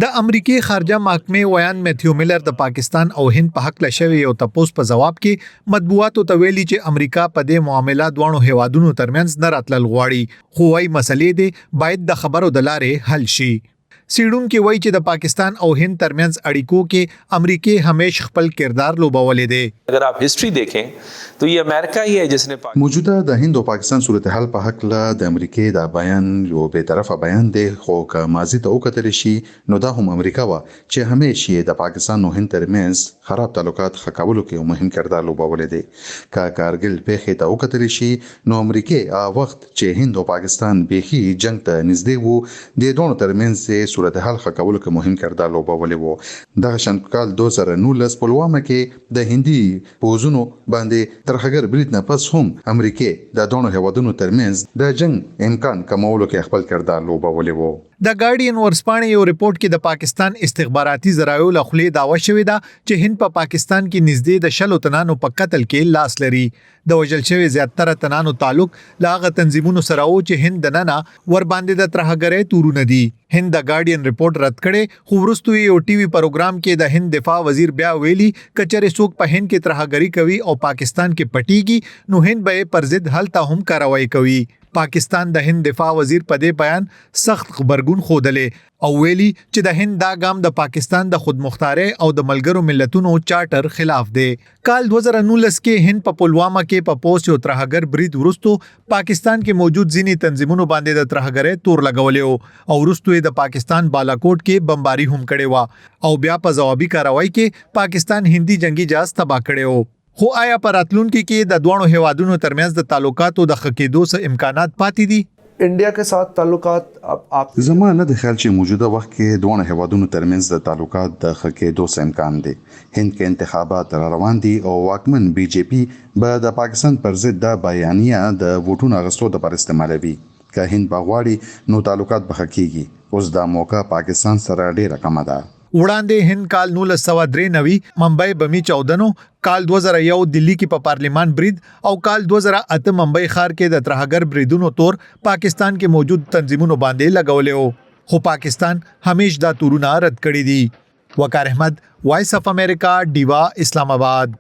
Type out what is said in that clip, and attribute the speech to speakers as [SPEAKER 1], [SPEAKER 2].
[SPEAKER 1] د امریکې خارجه محکمې ویاند میتیو میلر د پاکستان او هند په هکله شوی یو تپوس په ځواب کې مطبوعاتو ته ویلي چې امریکا په دې معامله دواړو هیوادونو ترمنځ نه راتلل غواړي، خو وایي مسلې دې باید د خبرو د لارې حل شي. څېړونکي وایي چې د پاکستان او هند ترمنځ اړیکو کې امریکې همیش خپل کردار لوبولی دی.
[SPEAKER 2] اګر آپ هسټري دېکهېں تو یه امریکا هی هې جس نې پاکستان.
[SPEAKER 3] موجوده د هند او پاکستان صورتحال په هکله د امریکې دا بیان یو بې طرفه بیان دی، خو که ماضي ته وکتل شي نو دا هم امریکا وه چې همیش یې د پاکستان او هند ترمنځ خراب تعلقات ښه کولو کې یو مهم کردار لوبولی دی. که کارګل پېښې ته وکتل شي نو امریکې هغه وخت چې هند او پاکستان بېخي جنګ ته نږدې وو، دې دواړو ترمنځ یې صورتحال ښه کولو کې مهم کردار لوبولی وو. دغه شان په کال 2019 پلوامه کې د هندي پوځونو باندې ترهګر برید نه پس هم امریکې د دواړو هېوادونو ترمنځ د جنګ امکان کمولو کې خپل کردار لوبولی وو.
[SPEAKER 1] د ګارډین ورځپاڼې یو رپورټ کې د پاکستان استخباراتي ذرایعو له خولې دعوه شوې ده چې هند په پاکستان کې نږدې د شلو تنانو په قتل کې لاس لري. د وژل شوې زیاتره تنانو تعلق له هغه تنظیمونو سره و چې هند دننه ورباندې د ترهګرۍ تورونه دي. هند د ګارډین رپورټ رد کړی، خو وروسته یې یو ټي وي پروګرام کې د هند دفاع وزیر بیا ویلي که چېرې څوک په هند کې ترهګري کوي او پاکستان کې پټیږي نو هند به یې پر ضد هلته هم کاروايي کوي. پاکستان د هند دفاع وزیر په دې بیان سخت غبرګون ښودلی او ویلي چې د هند دا ګام د پاکستان د خودمختارۍ او د ملګرو ملتونو چارټر خلاف دی. کال 2019 کې هند په پلوامه کې په پوځ یو ترهګر برید وروسته پاکستان کې موجود ځینې تنظیمونو باندې د ترهګرۍ تور لګولی و او وروسته یې د پاکستان بالاکوټ کې بمباري هم کړې وه او بیا په ځوابي کاروايي کې پاکستان هندي جنګي جهاز تباه کړی و. خو آیا په راتلونکي کې د دواړو هیوادونو ترمنځ د تعلقاتو د ښه کېدو څه امکانات پاتې دي؟
[SPEAKER 4] انډیا کې سات تعلقات اب آپ.
[SPEAKER 3] زما نه دی خیال چې موجوده وخت کې دواړو هیوادونو ترمنځ د تعلقات د ښه کېدو څه امکان دی. هند کې انتخابات راروان دي او واکمن بي جې پي به د پاکستان پر ضد دا بیانیه د ووټونو اخیستو لپاره استعمالوي. که هند به غواړي نو تعلقات به ښه کېږي. اوس دا موقع پاکستان سره ډېره کمه ده.
[SPEAKER 1] وړاندې هند کال 1993 ممبۍ بمي چاودنو، کال 2001 دلي کې په پارلمان برید او کال 2008 ممبۍ ښار کې د ترهګر بریدونو تور پاکستان کې موجود تنظیمونو باندې لګولی و، خو پاکستان همیش دا تورونه رد کړي دي. وقار احمد، وایس اف امریکا، ډیوه، اسلام آباد.